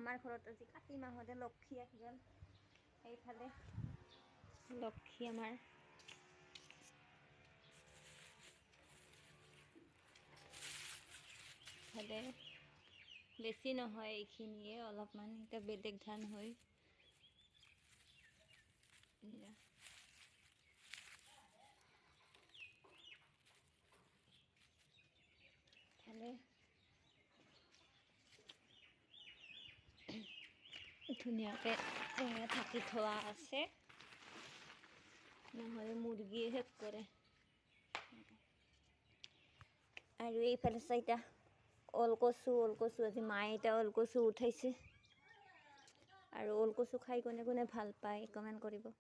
আমাৰ ঘৰত আজি কাতি মাহতে লক্ষী আহি গ'ল। এইফালে লক্ষী আমাৰ। ইফালে বেছি নহয়, এইখিনিয়ে অলপমান, এতিয়া বেলেগ ধান হয়। এয়া ইফালে ধুনীয়াকৈ ঢাকি থোৱা আছে, নহ'লে মুৰ্গীয়ে শেষ কৰে। আৰু এইফালে চাৰিটা ওলকচু, ওলকচু আজি মায়ে এতিয়া ওলকচু উঠাইছে। আৰু ওলকচু খাই কোনে কোনে ভাল পায় কমেণ্ট কৰিব।